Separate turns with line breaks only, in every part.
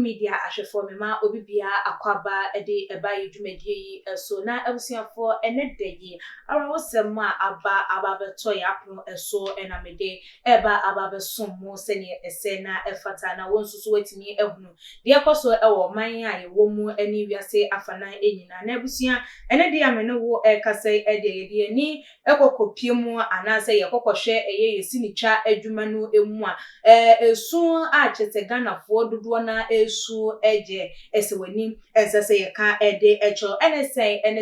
Media ahwɛfoɔ, mema obi biara akwaaba de ɛba yɛ dwumadie yi so. Na abusuafoɔ, ɛnɛ da yi, awerɛhosɛm a aba abɛtɔ yɛ apono so ɛna mede ɛba aba abɛsom mo sɛneɛ ɛsɛ na ɛfata, na wɔn nso so watumi ahunu deɛ ɛkɔ so ɛwɔ ɔman a yɛwɔ mu ne wiase afanan nyinaa. Na abusua, ɛnɛ deɛ a me ne wo ɛrekasa yi, ɛdeɛ yɛde ani ɛkɔkɔpie mu anaasɛ yɛkɔkɔhwɛ ɛyɛ yɛsi ne twa adwuma no mu a, esu a kyerɛ sɛ Ghanafoɔ dodoɔ na esu ɛgye ɛsɛ w'anim ɛnsɛ sɛ yɛka ɛde ɛkyɛw. Ɛne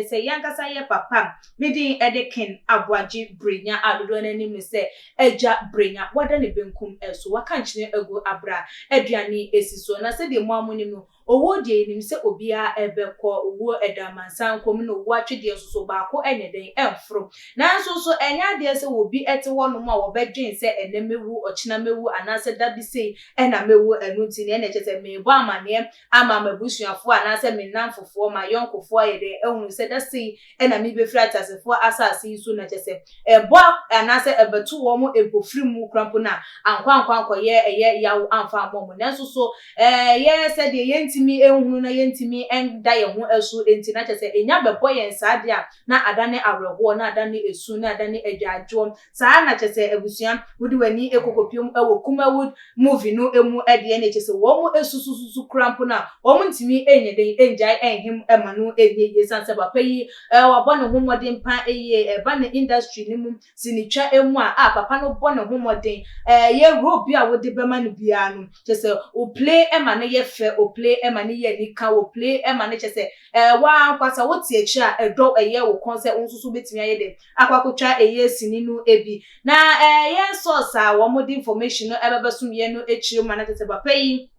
sɛ yɛn yɛ papa ne din ɛde Ken Aboagye Brenya a dodoɔ n'anim ne sɛ Agya Brenya, wada ne benkum ɛso, waka nkyene agu abra aduane esi so. Na sɛdeɛ mu a mo nim no, owuo deɛ, yɛnim sɛ obiara ɛbɛkɔ. Owuo ɛda amansan kɔm, na owuo atwedeɛ nso so baako ɛnyɛ den ɛmforo. Nanso so ɛnyɛ adeɛ sɛ obi ɛte hɔnom a wɔbɛdwen sɛ ɛnɛ mɛwu, ɔkyena mɛwu, anaasɛ da bi sei ɛna mɛwu. Ɛno nti neɛ ɛna ɛkyɛ sɛ meebɔ amanneɛ ama m'abusuafoɔ anaasɛ me nnamfofoɔ, ma yɔnkofoɔ ayɛ dɛn ɛhunu sɛ da sei ɛna mebɛfiri ateasefoɔ asase yi so. Na kyɛ sɛ ɛbɔ anaasɛ ɛbɛto wɔn mpofiri mu kora mpo na ankɔ ankɔ ankɔyɛ ɛyɛ yaw amfa ama wɔn. Nanso so ɛyɛ sɛdeɛ yɛntumi nhunu na yɛntumi nda yɛn ho ɛso nti, na kyɛ sɛ enya bɛbɔ yɛn saa deɛ a, na adane awerɛhoɔ, na adane esu, na adane adwadwoɔ saa. Na kyɛ sɛ abusua, wode w'ani ekokopiem ɛwɔ Kumawood movie no emu ɛdeɛ, na kyɛ sɛ wɔn mo esusususu kora mpo na wɔn ntumi nyɛ den ngyae ɛnhem ɛma no ɛnyɛ yie, san sɛ papa yi wabɔ ne ho mmɔden pa yie. Ɛba ne industry ne mu sinitwa emu a papa no bɔ ne ho mmɔden. Ɛyɛ role bi a wɔde bɛma no biara no, kyɛ sɛ o play ɛma no yɛ fɛ, o play ɛma no yɛ nika, o play ɛma no kyɛ sɛ waa nkwasa wote akyi a ɛdɔ ɛyɛ wo kɔn sɛ wo nso so bɛtumi ayɛ dɛ akɔ akɔtwa ɛyɛ sini no ebi. Na ɛyɛ source a wɔn de information no ɛbɛbɛ so yɛn no akyire mu a, na kyɛ sɛ papa yi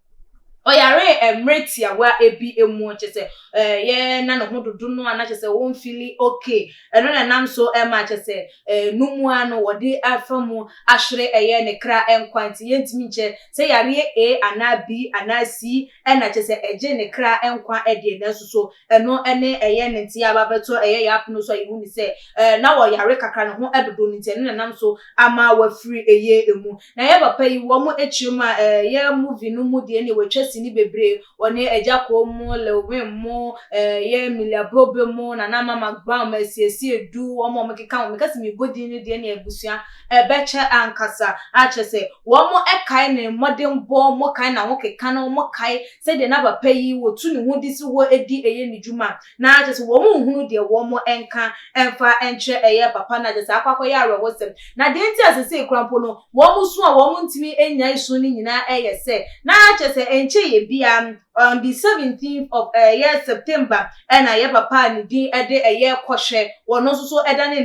ɔyare mmerɛ tiawa ebi emu, kyɛ sɛ yɛ na ne ho dodo no a, na kyɛ sɛ wɔn feel okay. Ɛno na nam so ɛma kyɛ sɛ numua no wɔde afa mu ahwere ɛyɛ ne kra nkwa. Nti yɛntumi nkyɛ sɛ yareɛ A anaa B anaa C ɛna kyɛ sɛ ɛgye ne kra nkwa ɛdeɛ. Nanso so ɛno ɛne ɛyɛ ne nti aba bɛtɔ ɛyɛ yɛ apono so a yɛhu ne sɛ na wɔyare kakra, ne ho ɛdodo no nti ɛno na nam so ama wafiri ɛyɛ emu. Na yɛ papa yi, wɔn akyire mu a ɛyɛ movie no mu deɛ, ne wɔatwa sini bebree, wɔne Agya Koo mu, Lilwin mu, ɛyɛ Amelia Brobe mu, Nana Mama Brown, Asiesie Du, wɔn a wɔkeka wɔn meka sɛ mebɔ din no deɛ, ne abusua ɛbɛkyɛ ankasa akyɛ sɛ wɔn ɛkae ne mmɔdenbɔ, wɔn kae na ho keka no, wɔn kae sɛdeɛ na papa yi wɔtu ne ho de si hɔ edi ɛyɛ ne dwuma. Na akyɛ sɛ wɔn nhunu deɛ wɔn nka ɛmfa nkyerɛ ɛyɛ papa no, akyɛ sɛ akɔ akɔyɛ awerɛhosɛm. Na deɛ nti a sɛsɛ kura mpo no wɔn so a wɔn ntumi nya esu no nyinaa ɛyɛ sɛ na akyɛ sɛ nkyɛn yɛ bia on the 17th of ɛyɛ September ɛna yɛ papa ne din ɛde ɛyɛ Kɔhwɛ, wɔn nso so ɛdane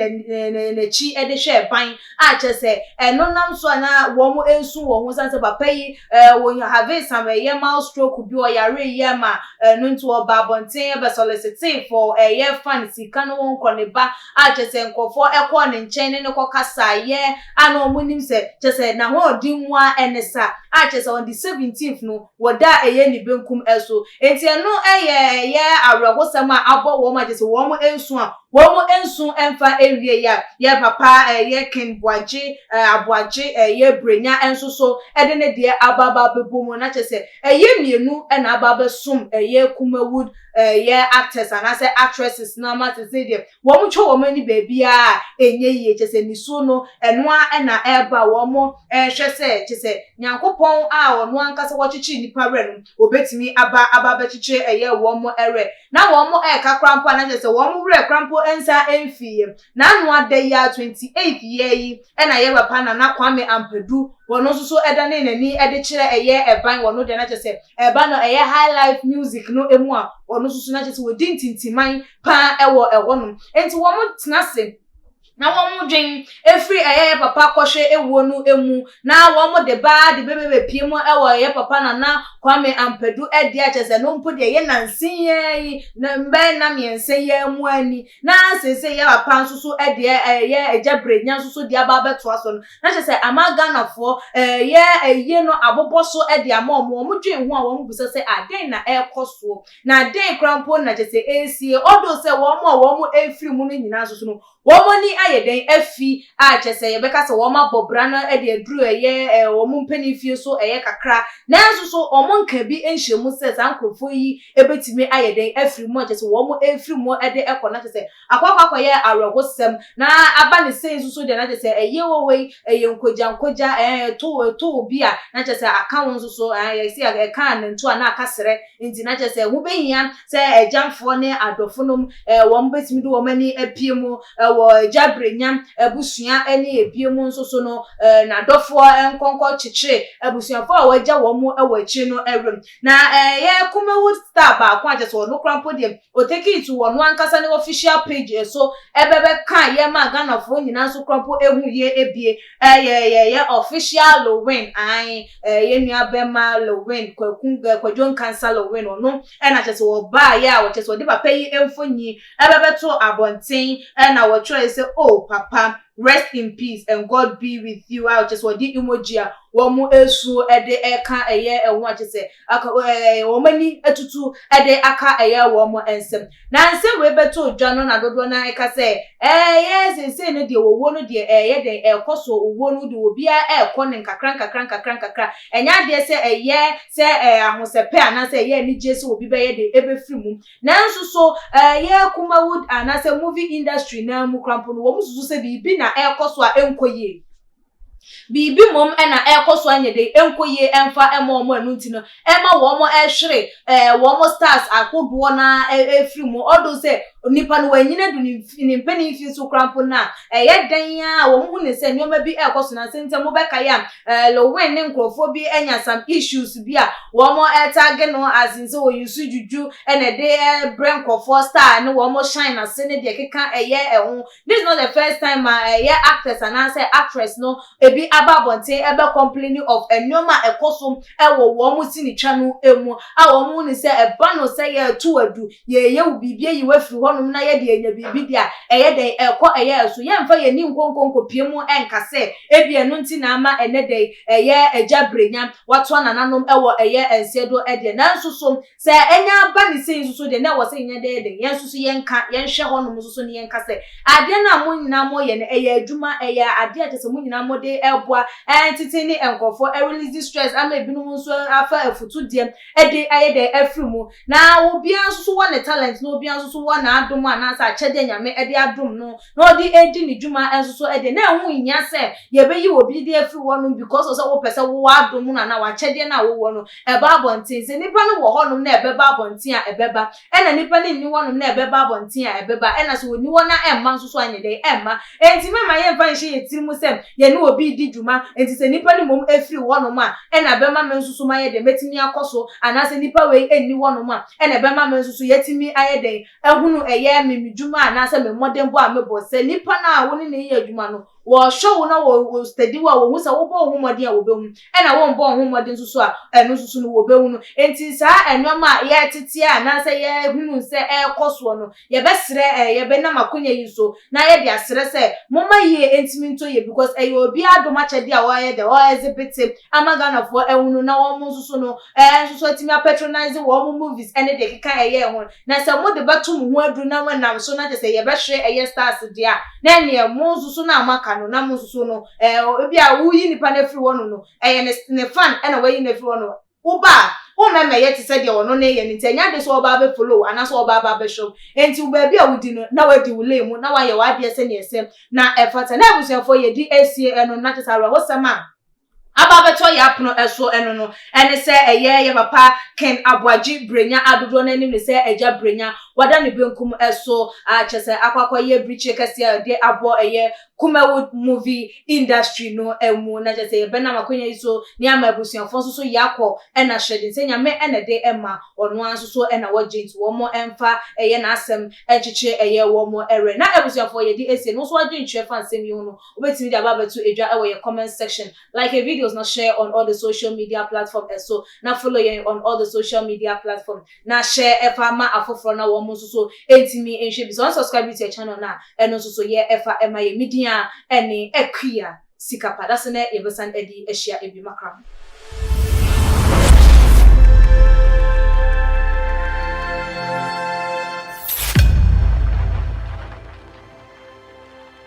n'akyi ɛde hwɛ ban a kyerɛ sɛ ɛno nam so a na wɔn nsu wɔn ho, san sɛ papa yi wɔn have some ɛyɛ mild stroke bi, ɔyare yi ama ɛno nti ɔba abɔnten ɛbɛ solicit for ɛyɛ fan sika no wɔn kɔ ne ba a kyerɛ sɛ nkurɔfoɔ ɛkɔɔ ne nkyɛn ne ne kɔ kasa yɛ a, na wɔn nim sɛ kyerɛ sɛ n'ahoɔden mu a ɛne sa a kyerɛ sɛ on the 17th no wɔda ɛyɛ ne benkum ɛso. Nti ɛno ɛyɛ awerɛhosɛm a abɔ wɔn a kyerɛ sɛ wɔn nsu a wɔn nsu mfa ewie yi a yɛ papa ɛyɛ Ken Boagye Aboagye ɛyɛ Brenya nso so ɛde ne deɛ aba aba abɛbɔ mu. Na kyerɛ sɛ ɛyɛ mmienu ɛna aba abɛsom ɛyɛ Kumawood ɛyɛ actors anaasɛ actresses na ama te sɛ deɛ wɔn twɛ wɔn ani beebiara ɛnyɛ yie. Kyerɛ sɛ nisuo no ɛnoa ɛna ɛreba, wɔn ɛrehwɛ sɛ kyerɛ sɛ Nyankopɔn a ɔno ankasa wɔkyekyere nipa werɛ no obetumi aba abɛkyekyere ɛyɛ wɔn ɛwerɛ. Na wɔn ɛreka kora mpo a, na kyerɛ sɛ wɔn werɛ kora mpo nsa mfii n'ano ada yi a 28th year yi ɛna yɛ papa Nana Kwame Ampadu, wɔn nso so ɛdane n'ani ɛde kyerɛ ɛyɛ ɛban. Wɔn deɛ, na kyerɛ sɛ ɛba no ɛyɛ high life music no emu a, wɔn nso so na kyerɛ sɛ wɔdi ntintiman paa ɛwɔ ɛhɔnom. Nti wɔn tena ase na wɔn dwen efiri ɛyɛ papa Kɔhwɛ ewuo no emu, na wɔn de baa de bɛbɛbɛ mu ɛwɔ ɛyɛ papa Nana Kwame Ampadu ɛdi akyɛ sɛ no mpo deɛ ɛyɛ nansi yɛn yi na mbɛn na 3 yɛn mu ani. Na sese yɛ papa nso so ɛdeɛ ɛyɛ Agya Brenya nso so deɛ aba abɛtoa so no, na kyerɛ sɛ ama Ghanafoɔ ɛyɛ ɛyie no abobɔ so ɛde ama wɔn. Wɔn dwen ho a, wɔn bisa sɛ aden na ɛrekɔ soɔ, na aden kora mpo na kyerɛ sɛ ɛresie ɔdo sɛ wɔn a wɔn efiri mu no nyinaa nso so no wɔn ani. ayɛ dɛn afi a kyerɛ sɛ yɛbɛka sɛ wɔn abɔ bra no de aduru ɛyɛ wɔn mpanin fie so ɛyɛ kakra. Nanso so wɔn nka bi nhyɛ mu sɛ saa nkurɔfoɔ yi bɛtumi ayɛ dɛn afiri mu a kyerɛ sɛ wɔn refiri mu de kɔ na kyerɛ sɛ akɔ akɔ akɔyɛ awerɛhosɛm na aba ne sei nso so deɛ na kyerɛ sɛ ɛyɛ wɔ wei ɛyɛ nkogya nkogya ɛɛ ɛto ɛto obi a na kyerɛ sɛ aka wo nso so ɛɛ yɛsi ɛka anantu a na aka serɛ nti na kyerɛ sɛ ho bɛhia sɛ agyamfoɔ ne adɔfonom ɛɛ wɔn bɛtumi de wɔn ani apue mu ɛwɔ agya brenya abusua ɛne ebie mu nso so no ɛɛ n'adɔfoɔ nkɔnkɔ kyekyere abusuafoɔ a wɔagya wɔn wɔ akyire no ɛwɛm. Na ɛyɛ Kumawood star baako a kyerɛ sɛ ɔno koraa mpo deɛ ɔtake to ɔno ankasa ne official page so ɛbɛbɛka yɛ ma Ghanafoɔ nyinaa nso koraa mpo ehu yie ebie. Ɛyɛ yɛyɛ official Lilwin, ae, ɛyɛ nua bɛma Lilwin, Kwaku Kwadwo Nkansa Lilwin, ɔno ɛna kyerɛ sɛ ɔbaa yɛ a wɔkyerɛ sɛ ɔde papa yi mfonyi ɛbɛbɛto abɔnten ɛna wɔtwerɛ sɛ, "Oh papa, rest in peace and God be with you," a kyerɛ sɛ ɔde emoji a wɔn esu ɛde ɛka ɛyɛ ɛho a kyerɛ sɛ aka wɔn ani atutu ɛde aka ɛyɛ wɔn nsam. Na nsɛm wei bɛto dwa no na dodoɔ na ɛka sɛ ɛyɛ seesei no deɛ, wɔwɔ no deɛ ɛyɛ den ɛkɔ so, owuo no deɛ obiara ɛɛkɔ ne nkakra nkakra nkakra nkakra. Ɛnyɛ adeɛ sɛ ɛyɛ sɛ ahosɛpɛ anaasɛ ɛyɛ anigye sɛ obi bɛyɛ de ɛbɛfiri mu. Nanso so ɛyɛ Kumawood anaasɛ movie industry na mu krampo no, wɔn susu sɛ biribi na ɛrekɔ so a ɛnkɔ yie, biribi mmom ɛna ɛrekɔ so anyɛ de ɛnkɔ yie ɛmfa ɛma wɔn. Ɛno nti no ɛma wɔn ɛhwere wɔn stars ahodoɔ na ɛfiri mu ɔdo sɛ nipa no wɔanyina du ne mpanin fi so koraa mpo na ɛyɛ dan a wɔn ho ne sɛ nneɛma bi ɛrekɔ so. Na nsɛntɛm mobɛka yɛ a Lilwin ne nkurɔfoɔ bi anya some issues bi a wɔn ɛtag no as in sɛ wɔyi so juju ɛna ɛde ɛbrɛ nkurɔfoɔ star ne wɔn shine ase ne deɛ keka ɛyɛ ɛho. This is not the first time a ɛyɛ actors anaasɛ actress no ebi aba abɔnten ɛbɛ complaining of nneɛma a ɛkɔ so ɛwɔ wɔn sinitwa no emu a wɔn ne sɛ ɛba no sɛ yɛreto adu, yɛyɛ wo biribi ayi wafiri hɔnom na yɛde anya biribi deɛ a ɛyɛ dɛn ɛkɔ ɛyɛ ɛso yɛmfa yɛn ni nkonkonko mu ɛnka sɛ ebi ɛno nti na ama ɛnɛ dɛn ɛyɛ agya brenya watoa nananom ɛwɔ ɛyɛ nseɛ do ɛdeɛ. Nanso so sɛ ɛnya aba ne sɛ nso so deɛ na ɛwɔ sɛ yɛnyɛ dɛn dɛn yɛn nso so yɛnka yɛnhwɛ hɔnom nso so ne yɛnka sɛ adeɛ no a mo nyinaa mo yɛ no ɛyɛ adwuma, ɛyɛ adeɛ a kyerɛ sɛ mo nyinaa mo de ɛboa ɛntete ne nkurɔfoɔ ɛrelease stress ama ebinom nso afa afutu deɛ ɛde ɛyɛ dɛ afiri mu. Na obiara nso so wɔ ne talent na obiara nso so wɔ n'adom anaasɛ akyɛdeɛ Nyame ɛde adom no na ɔde edi ne dwuma nso so ɛde na ɛho nhia sɛ yɛbɛyi obi de afiri hɔ nom because sɛ wopɛ sɛ wowɔ adom no anaa wakyɛdeɛ no a wowɔ no ɛba abɔnten. Sɛ nipa no wɔ hɔnom na ɛbɛba abɔnten a ɛbɛba, ɛna nipa no nni hɔnom na ɛbɛba abɔnten a ɛbɛba, ɛna sɛ wɔni hɔ na ɛmma nso so anyɛ dɛ ɛmma. Enti mɛma yɛmfa nhyɛ yɛ tiri mu sɛ yɛne obi di dwuma enti sɛ nipa no mmom efiri hɔnom a ɛna ɛbɛma me nso so mayɛ dɛ mɛtumi akɔ so, anaasɛ nipa wei ɛnni hɔnom a ɛna ɛbɛma me nso so yɛtumi ayɛ dɛ ɛhunu ɛyɛ me me dwuma anaasɛ me mmɔdenbɔ a mebɔ. Sɛ nipa no a wo ne ne yɛ adwuma no wɔhwɛ wo na wɔ steady wo a, wɔhu sɛ wobɔ wo ho mmɔden a wɔbɛhu, ɛna wɔmbɔ wo ho mmɔden nso so a ɛno nso so no wɔbɛhu no. Enti saa nneɛma a yɛtete anaasɛ yɛhunu sɛ ɛrekɔ soɔ no, yɛbɛsrɛ yɛbɛnam akonnwa yi so na yɛde asrɛ sɛ momma yie ntumi ntɔ yie because ɛyɛ obi adom akyɛdeɛ a wɔyɛ dɛ ɔexhibit ama Ghanafoɔ ɛhunu na wɔn nso so no nso so atumi apatronise wɔn movies ɛne deɛ keka ɛyɛ ho. Na sɛ mo de bɛto mo ho aduru na wɔnam so na kyerɛ sɛ yɛbɛhwere ɛyɛ stars deɛ a, na ɛneɛ mo nso so na moaka no na mo nso so no ebi a woyi nipa no afiri hɔ no, ɛyɛ ne fan ɛna wɔayi no afiri hɔ no, woba a wommɛmɛyɛ te sɛ deɛ ɔno ne yɛ no. Nti ɛnyɛ ade sɛ ɔba abɛfollow anaasɛ ɔba aba abɛhwɛw. Nti baabi a wodi no na wadi wo lane mu na wayɛ w'adeɛ sɛneɛ ɛsɛ na ɛfata. Na abusuafoɔ, yɛdi esie ɛno na kyerɛ sɛ awerɛhosɛm a aba abɛtɔ yɛ apono ɛso ɛno no ɛne sɛ ɛyɛ yɛ papa Ken Aboagye Brenya adodoɔ no anim ne sɛ Agya Brenya wada ne benkum ɛso a kyerɛ sɛ akɔ akɔyɛ birikyie kɛseɛ a ɛde abɔ ɛyɛ Kumawood movie industry no mu. Na kyerɛ sɛ yɛbɛnam akonnwa yi so ne ama abusuafoɔ nso so yɛakɔ ɛna hyɛden sɛ Nyame ɛna de ɛma ɔno ara nso so ɛna wɔgye, nti wɔn ɛmfa ɛyɛ n'asɛm ɛnkyekyere ɛyɛ wɔn ɛrɛ. Na abusuafoɔ, yɛde esie no nso adwe ntwerɛ fa nsɛm yi ho no, wobɛtumi de aba abɛto edwa ɛwɔ yɛ comment section. Like a videos na share on all the social media platform ɛso, na follow yɛn on all the social media platform na share ɛfa ma afoforɔ na wɔn nso so ntumi nhwɛ bi. So wɔn subscribe to your channel na ɛno nso so yɛ ɛfa ɛma yɛ media ɛne Akua Sikapa dase nɛ yɛbɛsan ɛde ahyia ebi makra.